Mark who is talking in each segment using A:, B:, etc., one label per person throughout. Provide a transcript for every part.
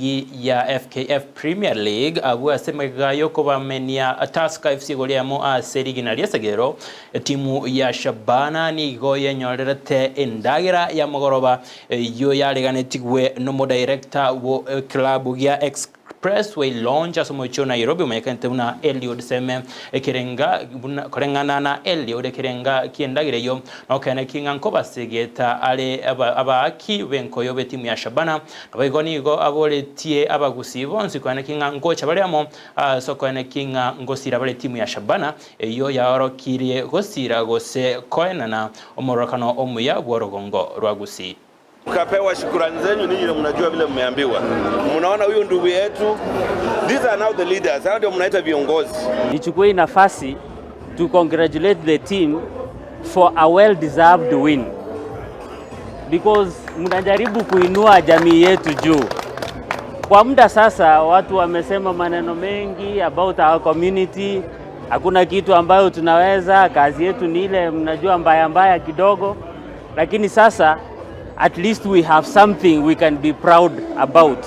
A: Eligi ya FKF Premier League abwo ase magega y'okobamenia Tusker FC igoro eyemo ase rigina ri'esegero. Etimu ya Shabana nigo yenyorerete endagera ya mogoroba eyio yareganetigwe n'omodirector bw'eklabu gia Expressway Lounge ase omochie o Nairobi omanyekanete buna Eliud Seme. Ekerenga buna koreng'ana na Eliud ekerenga ki'endagera eyio nokeene ki ng'a nkobasegeta are abaaki b'enkoyo b'etimu ya Shabana. Naboigo nigo aboretie abagusii bonsi koene ki ng'a ngocha bare amo ase okoene ki ng'a ngosira bare etimu ya Shabana eyio yaorokirie gosira gose koenana omororokano omuya bw'orogongo rwa Gusii.
B: Mkapewa shukurani zenyu, ninyi ndio mnajua vile mmeambiwa. Mnaona huyu ndugu yetu, these are now the leaders, hao ndio mnaita viongozi.
C: Nichukue hii nafasi to congratulate the team for a well deserved win because mnajaribu kuinua jamii yetu juu. Kwa muda sasa watu wamesema maneno mengi about our community, hakuna kitu ambayo tunaweza, kazi yetu ni ile mnajua mbaya mbaya kidogo, lakini sasa at least we have something we can be proud about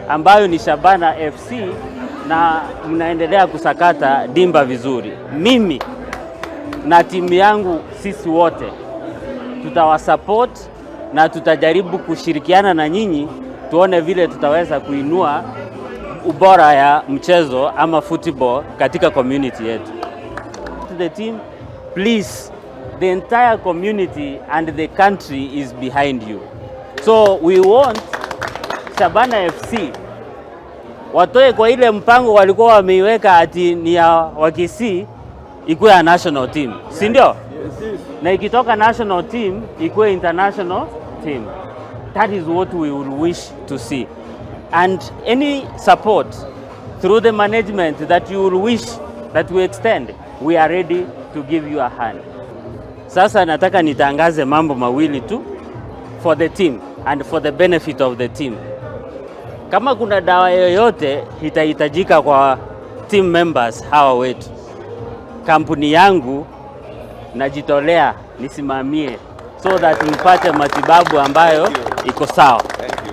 C: ambayo ni Shabana FC na mnaendelea kusakata dimba vizuri. Mimi na timu yangu sisi wote tutawasupport na tutajaribu kushirikiana na nyinyi tuone vile tutaweza kuinua ubora ya mchezo ama football katika community yetu. To the team, please, the entire community and the country is behind you. So we want Shabana FC watoe kwa ile mpango walikuwa wameiweka ati ni ya Wakisii ikuwe ya national team, si ndio? Na ikitoka national team ikuwe international team. That is what we will wish to see. And any support through the management that you will wish that we extend, we are ready to give you a hand. Sasa nataka nitangaze mambo mawili tu for the team and for the benefit of the team. Kama kuna dawa yoyote itahitajika kwa team members hawa wetu, kampuni yangu najitolea nisimamie so that mpate matibabu ambayo iko sawa.